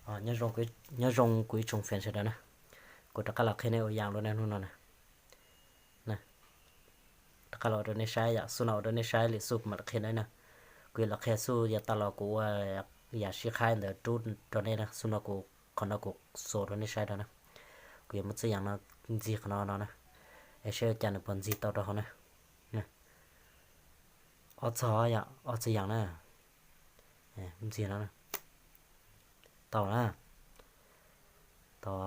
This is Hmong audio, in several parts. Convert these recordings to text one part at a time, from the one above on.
Nyob zoo, nyob zoo kuv ib tsoom fan sawv daws na. Kuv rov qab los qhia nej ua yam dua na hnub no na. Rov qab los ua rau nej saib yom, xub no ua rau nej saib lwm xub kuv mam li qhia nej na. Kuv yuav los qhia xub yav tas los kuv ua yam sib qhaib ntawd rub rau nej na, xub no kuv qhov no kuv xuas rau nej saib rau na. Kuv yuav muab txoj yam no ntxig qhov no no na, es saib ua cas nws puas ntxig tau rau hauv na. Ob txoj yom, ob txoj yam na. Ntxig no, tau na, tau.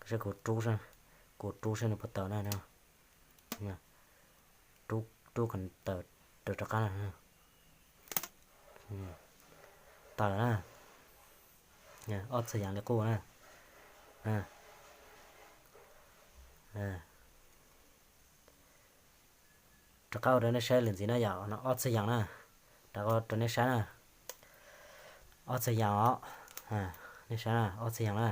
Saib kuv rub, kuv rub saib nws puas tawm na. Rub kom tawm rov qab na. Tawm na. Ob txoj yam li qub na. Rov qab ua rau nej saib lwm ntxiv na yom, no ob txoj yam na. Rov qab rau nej saib na. Ob txoj yam os. Nej saib na, ob txoj yam na.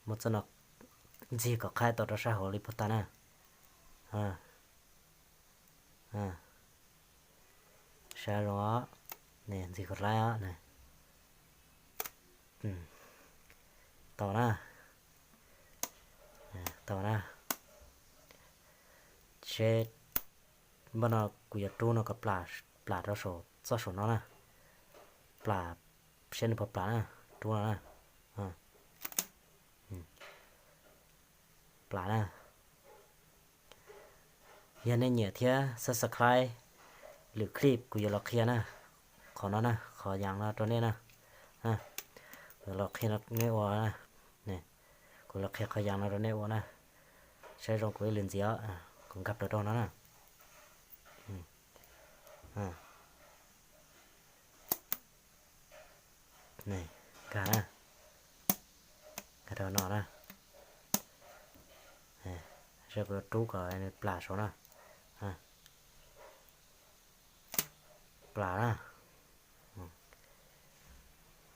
Muab txoj no ntxig kom qhaib tau rau sab hauv li puag ta na. Saib zoo, ntxig kom laib os. Tau na, tau na. Seb, npaj no kuv yuav rub no kom plam rau saum txoj saum no na. Plam, saib nws puas plam na, rub no na. Plam na. Yog nej nyiam thiab subscribe lwm clip kuv yuav los qhia na. Qhov no na, qhov yam no rau nej na. Kuv los qhia nej ua na. Kuv los qhia qhov yam no rau nej ua na. Saib zoo kuv ib lwm ntxiv os, kuv nkag plaws rau no na. Nkag na, nkag rau no na. Saib kuv rub kom nws plam saud na. Plam na.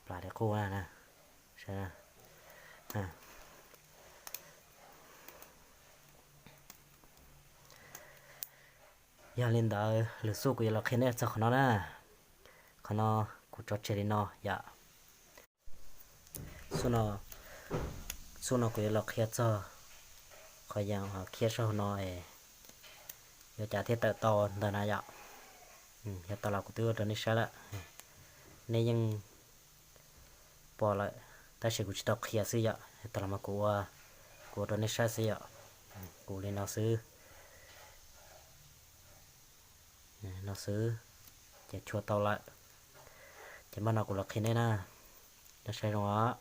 Plam li qub na. Yog li ntawd lwm xub kuv yuav los qhia nej txog qhov no na. Qhov no kuv tso tseg li no yom. Xub no, xub no kuv yuav los qhia txog qhov yam khiab sab hauv no es yuav cas thiaj tawm tau ntawd na yom. Yog tau los kuv twb ua rau nej saib lawm, nej yeej pom lawm, tab sis kuv tsis tau qhia xwb yom. Yog tau los mas kuv ua, kuv ua rau nej saib xwb yom. Kuv li no xwb, no xwb, ces chua tau lawm. Ces npaj no kuv los qhia nej na, nej saib zoo os.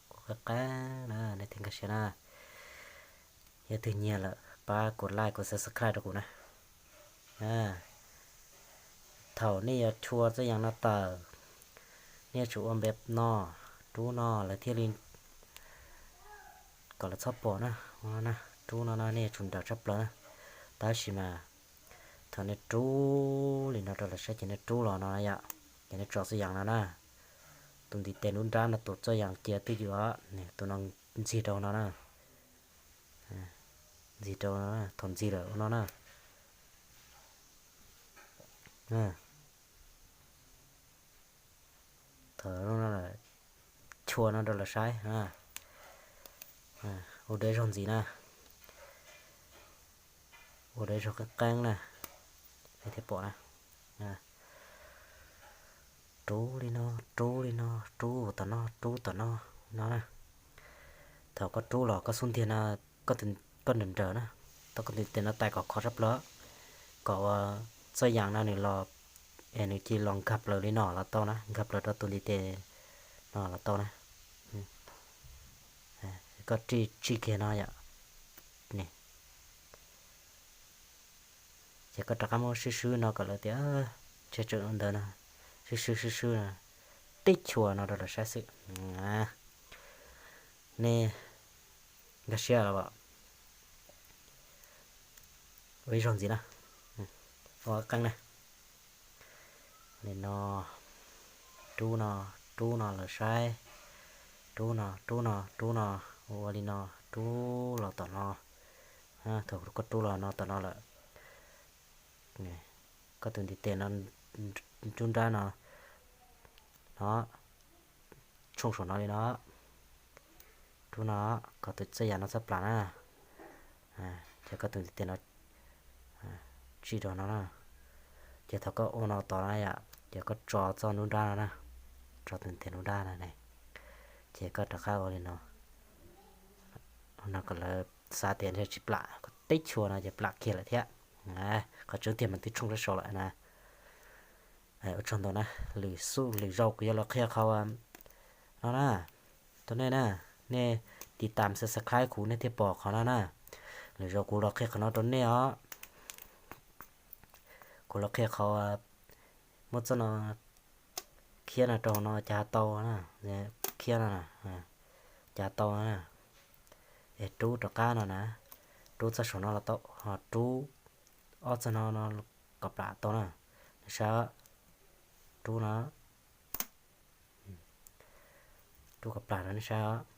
Kuv qeeb qeeb na, nej thiaj nkag siab na. Yog twg nyiam lawm pab kuv like kuv subscribe rau kuv na. Thaum nej yuav chua txoj yam no tawm, nej yuav tsum ua npe no, rub no lawv thiaj li kom lawv txhob pom na. Rub no no nej yuav tsum nrawm tshaj plaws na. Tab sis mas thaum nej rub li no rau lawv saib ces nej rub los no na yom, ces nej tso txoj yam no na. Tus ntiv tes nruab nrab no tus txoj yam cia twj ywm, tus no ntxig rau no na. Ntxig rau no, thaum ntxig lawm ua no na. Thaum no chua no rau lawv saib. Ua dawb zaug ntxiv na. Ua dawb zaug qeeb qeeb na, nej thiaj pom na. Rub li no, rub li no, rub tom no, rub tom no, no na. Thaum koj rub los koj xub ntiag no, koj nrawm nrawm na, tau koj ntiv tes no tais kom khov tshaj plaws, kom ua txoj yam no nws los, es nws cia li los nkag plaws li no los tau na, nkag plaws rau tus ntiv tes no los tau na. Koj tsij tsij kiag no yom. Ces koj rov qab muab swb swb no kom lawv tias ntshe tseem ua ntawd no, swb swb swb swb no, tib chua no rau lawv saib xwb. Nej nkag siab los as. Ua ib zaug ntxiv na, ua qeeb na. Li no, rub no, rub no lawv saib, rub no, rub no, rub no, ua li no, rub los tom no. Thaum koj rub los no tom no lawm, koj tus ntiv tes no, nruab nrab no, no, tshooj saum no li no, rub no, kom tus txoj yam no txhob plam na. Ces koj tus ntiv tes no tsij rau no na. Ces thaum koj ua no tod na yom, ces koj tso txoj nruab nrab no na, tso tus ntiv tes nruab nrab no ne, ces koj rov qab ua li no, no kom lawv xav tias tsis plam, koj teb chua no ces plam kiag lawm thiab. Qhov tseeb tiag mas twb tshooj sab saud lawm na. Ua tsaug ntau na, lwm xub lwm zaus kuv yuav los qhia qhov no na rau nej na. Nej tiv tam subscribe kuv nej thiaj pom qhov no na. Lwm zaus kuv los qhia qhov no rau nej os. Kuv los qhia qhov muab txoj no khiab no rau no cas tau na, khiab no, cas tau na. Es rub rov qab no na, rub txoj saum no los tau, ho rub ob txoj no no kom plam tau na. Nej saib, rub no, rub kom plam no nej saib.